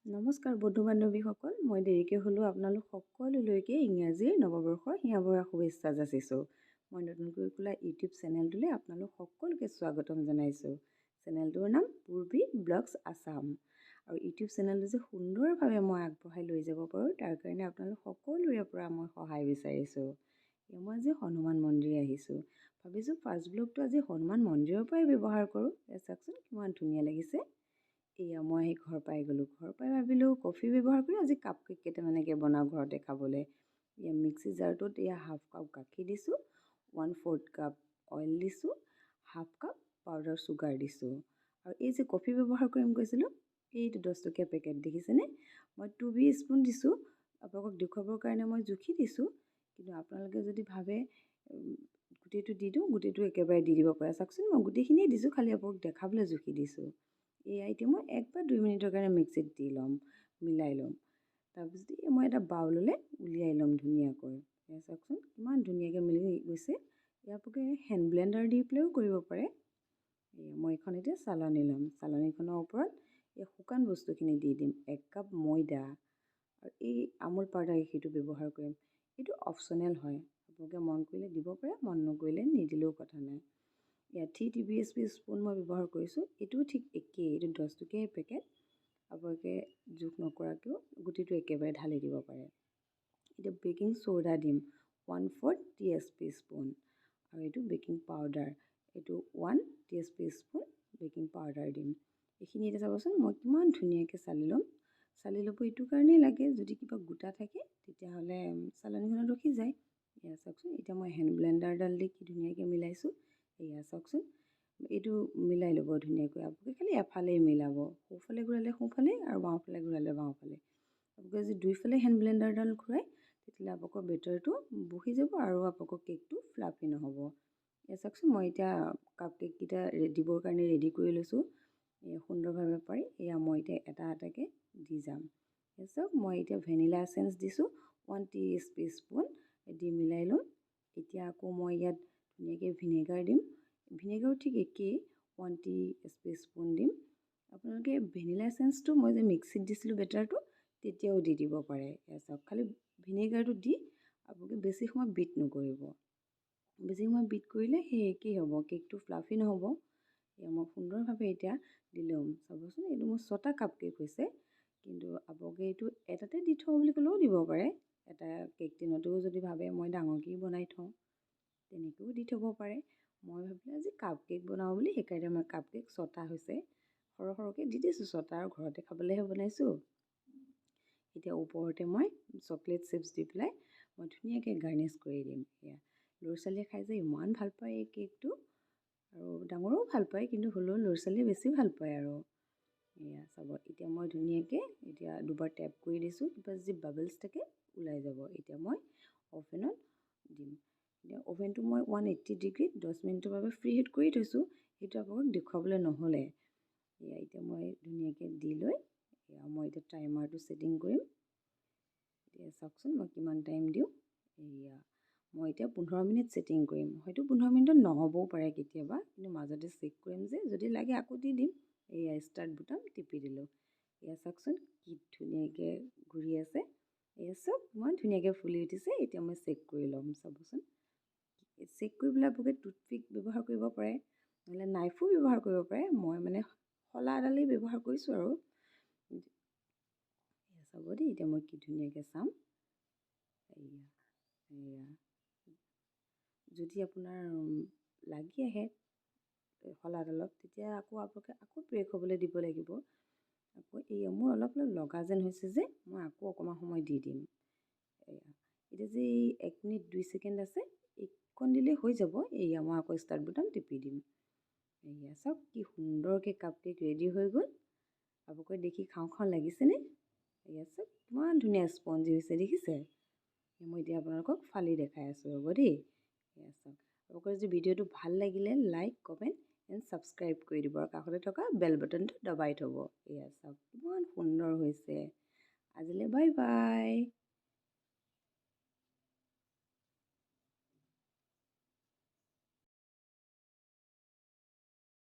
নমস্কাৰ বন্ধু বান্ধৱীসকল। মই দেৰিকৈ হ'লেও আপোনালোক সকলোলৈকে ইংৰাজীৰ নৱবৰ্ষৰ হিয়াভৰা শুভেচ্ছা যাচিছোঁ। মই নতুনকৈ খোলা ইউটিউব চেনেলটোলৈ আপোনালোক সকলোকে স্বাগতম জনাইছোঁ। চেনেলটোৰ নাম পূৰ্বী ব্লগছ আছাম। আৰু ইউটিউব চেনেলটো যে সুন্দৰভাৱে মই আগবঢ়াই লৈ যাব পাৰোঁ, তাৰ কাৰণে আপোনালোক সকলোৰে পৰা মই সহায় বিচাৰিছোঁ। মই আজি হনুমান মন্দিৰ আহিছোঁ। ভাবিছোঁ ফাৰ্ষ্ট ব্লগটো আজি হনুমান মন্দিৰৰ পৰাই ব্যৱহাৰ কৰোঁ। এয়া চাওকচোন, কিমান ধুনীয়া লাগিছে। এয়া মই আহি ঘৰ পাই গ'লোঁ। ঘৰ পাই ভাবিলোঁ কফি ব্যৱহাৰ কৰি আজি কাপ কেক কেইটামানকে বনাওঁ ঘৰতে খাবলৈ। এয়া মিক্সি জাৰটোত এয়া হাফ কাপ গাখীৰ দিছোঁ, 1/4 কাপ অইল দিছোঁ, হাফ কাপ পাউডাৰ চুগাৰ দিছোঁ। আৰু এই যে কফি ব্যৱহাৰ কৰিম কৈছিলোঁ, এইটো 10 টকীয়া পেকেট দেখিছেনে? মই 2 বি স্পুন দিছোঁ। আপোনালোকক দেখুৱাবৰ কাৰণে মই জুখি দিছোঁ, কিন্তু আপোনালোকে যদি ভাবে গোটেইটো দি দিওঁ, গোটেইটো একেবাৰে দি দিব পাৰে। চাওকচোন, মই গোটেইখিনিয়ে দিছোঁ, খালি আপোনালোকক দেখাবলৈ জুখি দিছোঁ। এয়া এতিয়া মই 1 বা 2 মিনিটৰ কাৰণে মিক্সিত দি ল'ম, মিলাই ল'ম। তাৰপিছত এই মই এটা বাউললৈ উলিয়াই ল'ম ধুনীয়াকৈ। এয়া চাওকচোন, কিমান ধুনীয়াকৈ মিলি গৈছে। ইয়াৰ হেণ্ড ব্লেণ্ডাৰ দি পেলাইও কৰিব পাৰে। মই এইখন এতিয়া চালনী ল'ম। চালনীখনৰ ওপৰত এই শুকান বস্তুখিনি দি দিম। 1 কাপ ময়দা আৰু এই আমুল পাউডাৰ গাখীৰটো ব্যৱহাৰ কৰিম। এইটো অপশ্যনেল হয়, আপোনালোকে মন কৰিলে দিব পাৰে, মন নকৰিলে নিদিলেও কথা নাই। ইয়াত 3 টেবল স্পুন মই ব্যৱহাৰ কৰিছোঁ। এইটোও ঠিক একেই, এইটো 10 টকীয়াই পেকেট। আপোনালোকে জোখ নকৰাকৈও গোটেইটো একেবাৰে ঢালি দিব পাৰে। এতিয়া বেকিং চ'ডা দিম 1/4 টি স্পুন আৰু এইটো বেকিং পাউডাৰ, এইটো 1 টি স্পুন বেকিং পাউডাৰ দিম। এইখিনি এতিয়া চাবচোন, মই কিমান ধুনীয়াকৈ চালি ল'ম। চালি ল'ব এইটো কাৰণেই লাগে, যদি কিবা গোটা থাকে তেতিয়াহ'লে চালনীখনত ৰখি যায়। এয়া চাওকচোন, এতিয়া মই হেণ্ড ব্লেণ্ডাৰডাল দি কি ধুনীয়াকৈ মিলাইছোঁ। এয়া চাওকচোন, এইটো মিলাই ল'ব ধুনীয়াকৈ। আপোনালোকে খালি এফালেই মিলাব, সোঁফালে ঘূৰালে সোঁফালে আৰু বাওঁফালে ঘূৰালে বাওঁফালে। আপোনালোকে যদি দুইফালে হেণ্ড ব্লেণ্ডাৰডাল ঘূৰাই, তেতিয়াহ'লে আপোনালোকৰ বেটাৰটো বহি যাব আৰু আপোনালোকৰ কেকটো ফ্লাফি নহ'ব। এয়া চাওকচোন, মই এতিয়া কাপ কেককেইটা দিবৰ কাৰণে ৰেডি কৰি লৈছোঁ। এই সুন্দৰভাৱে পাৰি এয়া মই এতিয়া এটা এটাকৈ দি যাম। এয়া চাওক, মই এতিয়া ভেনিলা এচেঞ্চ দিছোঁ 1 টি স্পুন দি মিলাই ল'ম। এতিয়া আকৌ মই ইয়াত ধুনীয়াকৈ ভিনেগাৰ দিম। ভিনেগাৰো ঠিক একেই, 1 টি স্পুন দিম। আপোনালোকে ভেনিলা এচেঞ্চটো মই যে মিক্সিত দিছিলোঁ বেটাৰটো, তেতিয়াও দি দিব পাৰে। এয়া চাওক, খালি ভিনেগাৰটো দি আপোনালোকে বেছি সময় বিট নকৰিব। বেছি সময় বিট কৰিলে সেই একেই হ'ব, কেকটো ফ্লাফি নহ'ব। এয়া মই সুন্দৰভাৱে এতিয়া দি ল'ম। চাবচোন, এইটো মোৰ ছটা কাপ কেক হৈছে, কিন্তু আপোনালোকে এইটো এটাতে দি থওঁ বুলি ক'লেও দিব পাৰে। এটা কেক টিনতো যদি ভাবে মই ডাঙৰকৈও বনাই থওঁ, তেনেকৈও দি থ'ব পাৰে। মই ভাবিলোঁ আজি কাপ কেক বনাওঁ বুলি, সেইকাৰণে মই কাপ কেক ছটা হৈছে, সৰহ সৰহকৈ দি দিছোঁ ছটা আৰু ঘৰতে খাবলৈহে বনাইছোঁ। এতিয়া ওপৰতে মই চকলেট চিপছ দি পেলাই মই ধুনীয়াকৈ গাৰ্নিছ কৰি দিম। এয়া ল'ৰা ছোৱালীয়ে খাই যে ইমান ভাল পায় এই কেকটো আৰু ডাঙৰেও ভাল পায়, কিন্তু হ'লেও ল'ৰা ছোৱালীয়ে বেছি ভাল পায়। আৰু এয়া চাব, এতিয়া মই ধুনীয়াকৈ এতিয়া দুবাৰ টেপ কৰি দিছোঁ, কিবা যদি বাবলছ থাকে ওলাই যাব। এতিয়া মই অ'ভেনত দিম। এতিয়া অ'ভেনটো মই 180 ডিগ্ৰীত 10 মিনিটৰ বাবে প্ৰি হিট কৰি থৈছোঁ। সেইটো আপোনালোকক দেখুৱাবলৈ নহ'লে। এয়া এতিয়া মই ধুনীয়াকৈ দি লৈ এয়া মই এতিয়া টাইমাৰটো ছেটিং কৰিম। এতিয়া চাওকচোন মই কিমান টাইম দিওঁ। এয়া মই এতিয়া 15 মিনিট ছেটিং কৰিম। হয়তো 15 মিনিটত নহ'বও পাৰে কেতিয়াবা, কিন্তু মাজতে চেক কৰিম যে যদি লাগে আকৌ দি দিম। এয়া ষ্টাৰ্ট বুটাম টিপি দিলোঁ। এয়া চাওকচোন, কি ধুনীয়াকৈ ঘূৰি আছে। এয়া চাওক, ইমান ধুনীয়াকৈ ফুলি উঠিছে। এতিয়া মই চেক কৰি ল'ম। চাবচোন, চেক কৰিবলৈ আপোনালোকে টুথপিক ব্যৱহাৰ কৰিব পাৰে, নহ'লে নাইফো ব্যৱহাৰ কৰিব পাৰে। মই মানে শলা এডালেই ব্যৱহাৰ কৰিছোঁ। আৰু চাব দেই, এতিয়া মই কি ধুনীয়াকৈ চাম। এয়া এয়া যদি আপোনাৰ লাগি আহে শলাডালত, তেতিয়া আকৌ আপোনালোকে আকৌ ব্ৰেক হ'বলৈ দিব লাগিব। আকৌ এই মোৰ অলপ অলপ লগা যেন হৈছে যে মই আকৌ অকণমান সময় দি দিম। এয়া এতিয়া যে এই 1 মিনিট 2 ছেকেণ্ড আছে, এইকণ দিলেই হৈ যাব। এয়া মই আকৌ ষ্টাৰ্ট বুটাম টিপি দিম। এয়া চাওক, কি সুন্দৰকৈ কাপ কেক ৰেডি হৈ গ'ল। আপোনালোকে দেখি খাওঁ খাওঁ লাগিছেনে? এয়া চাওক, কিমান ধুনীয়া স্পঞ্জি হৈছে, দেখিছে? মই এতিয়া আপোনালোকক ফালি দেখাই আছোঁ, ৰ'ব দেই। এয়া চাওক, আপোনালোকৰ যদি ভিডিঅ'টো ভাল লাগিলে লাইক, কমেণ্ট এণ্ড ছাবস্ক্ৰাইব কৰি দিব আৰু কাষতে থকা বেল বাটনটো দবাই থ'ব। এয়া চাওক, কিমান সুন্দৰ হৈছে। আজিলৈ বাই বাই।